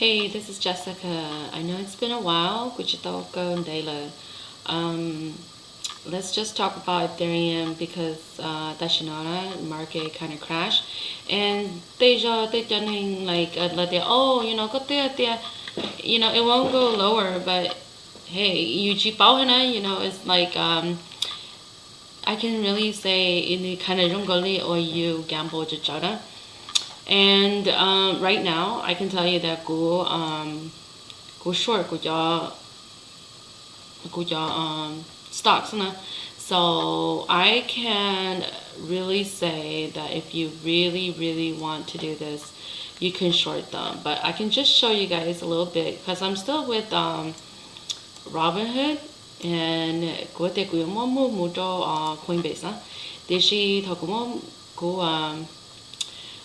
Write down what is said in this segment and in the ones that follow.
Hey, this is Jessica. I know it's been a while, kuv tsis tau kaw ntev lawm. Um, let's just talk about Ethereum because uh, tam sim no na market kind of crash, and tej zaug tej cov neeg like uh, lawv tias oh you know koj twb tias you know it won't go lower, but hey, yus tsis paub na, you know it's like um, I can really say nws kind of zoo nkaus li uas yus gamble tsawv tsawv na. And um, right now I can tell you that kuv um, kuv short kuv cov kuv cov um, stocks na. So I can really say that if you really, really want to do this, you can short them. But I can just show you guys a little bit because I'm still with um, Robinhood, and kuv tias kuv yuav muab move mus rau uh, Coinbase na. Tiam sis thaum kuv muab kuv um,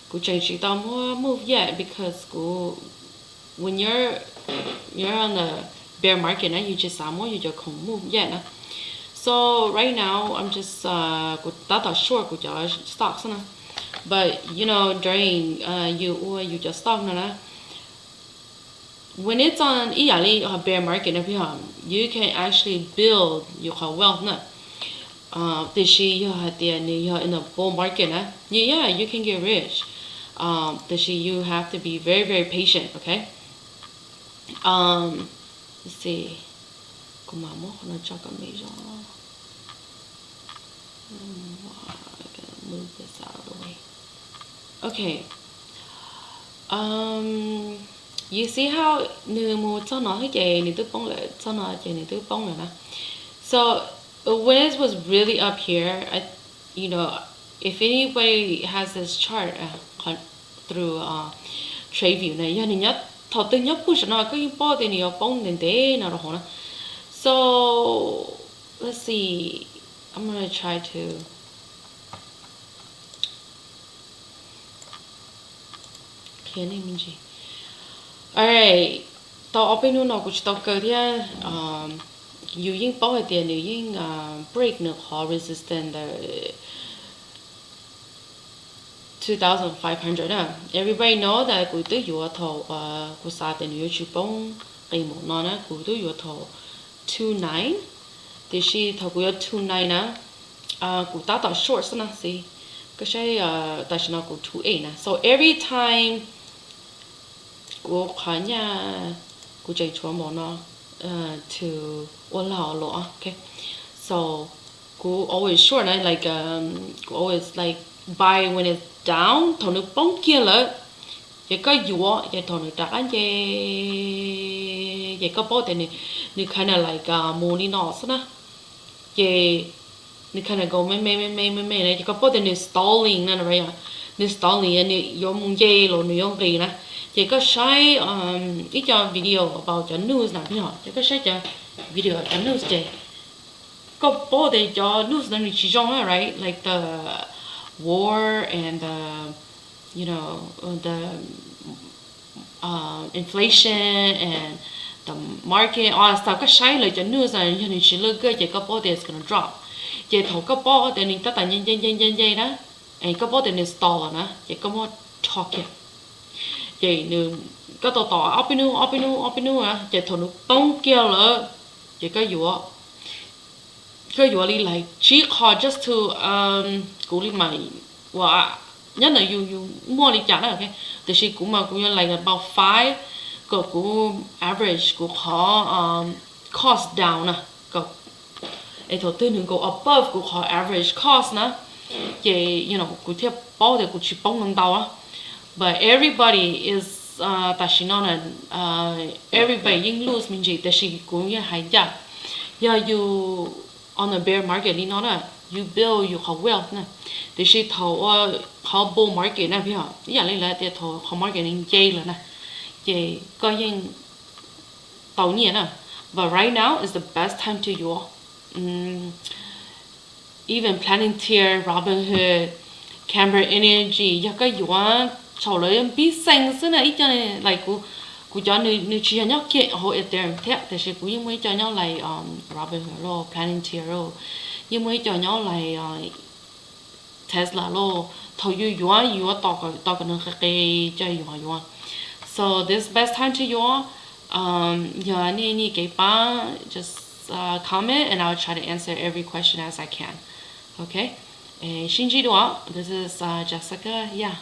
kuv tseem tsis tau muab move yet because kuv when you're you're on the bear market na, yus tsis xav muab yus cov khoom move yet na. So right now I'm just uh, kuv tab tom short kuv cov stocks na. But you know during uh, yus ua yus cov stock no na, when it's on ib yam li bear market na, you can actually build yus qhov wealth na. Tiam sis yog hais tias nws yog in a bull market na, yeah, you can get rich. Tiam sis you have to be very, very patient, okay? Um, let's see. Kuv mam muab qhov no tso kom me zog. Move this out of the way. Okay. Um, you see how nws mus txog no xwb ces nws twb poob lawm, txog no ces nws twb poob lawm na. So when it was really up here, I, you know, if anybody has this chart uh, through uh, TradingView na, yog nws nyob thaum twg nyob puag saum no koj yeej paub tias nws yuav poob ntev ntev no rau hauv na. So let's see, I'm gonna try to Alright, tau ob peb hnub no kuv tsis tau kaw thiab. Yus yeej paub hais tias nws yeej break nws qhov resistance ntawm two thousand five hundred na. Everybody know that kuv twb yuav thaum kuv xav tias nws yuav tsis poob qis mus no na, kuv twb yuav thaum two nine. Tiam sis thaum kuv yuav two nine na, kuv tab tom short xwb na xi. Koj saib, tam sim no kuv two eight na. So every time kuv qhov nyaj kuv tseem tshuav npaum no to ua lag luam. Okay, so kuv always short na, like kuv always like buy when it's down, thaum nws poob kiag lawm ces koj yuav, ces thaum nws rov qab nce ces koj paub tias nws kinda like mus li no xwb na. Ces nws kinda go me me me me me me na, ces koj paub tias nws stalling na, nws stalling, nws yuav mus nce los nws yuav nqis na. Ces koj saib ib co video about cov news na, ces koj saib cov video cov news ces koj paub tias cov news no nws tsis zoo na, right? Like the war and the, you know, the inflation and the market, all that stuff. Koj saib lawv cov news na, yog nws tsis look good ces koj paub tias it's gonna drop. Ces thaum koj paub tias nws tab tom nce nce nce nce nce na, koj paub tias nws stall na, ces koj muab rho kiag. Ces nws, koj tos tos ob peb hnub ob peb hnub ob peb hnub na, ces thaum nws poob kiag lawm ces koj yuav, koj yuav li like tsib qho just to, kuv li mas ua nyob ntawm yus, yus muaj li cas na. Tiam sis kuv mas kuv yuav like about five, kom kuv average kuv qhov cost down na, es thaum twg nws go above kuv qhov average cost na, ces you know kuv thiaj paub tias kuv tsis poob ntau ntau. But everybody is, tam sim no na, everybody yeej lose me ntsis, tiam sis kuv yeej hais ncaj, yog yus on the bear market li no na, you build yus qhov wealth na. Tiam sis thaum ua qhov bull market na, ib yam li lawv tias thaum qhov market nws nce lawm na, ces koj yeej tau nyiaj na. But right now is the best time to yuav. Even Planeteer, Robinhood, Canberra Energy, yog koj yuav thaum lawv npib xees xwb na, ib co like kuv, kuv cov nws tsis yog nyob kiag hauv Ethereum thiab, tiam sis kuv yeej muaj ib co nyob like Robinhood los, Planeteer los, yeej muaj ib co nyob like Tesla los. Thaum yus yuav, yus yuav tos kom nws qis qis ces yus ho yuav. So this best time to you all. Um, yog nej nyiam kev pab, just uh, comment and I'll try to answer every question as I can. Okay? Sib ntsib dua. This is uh, Jessica. Yeah.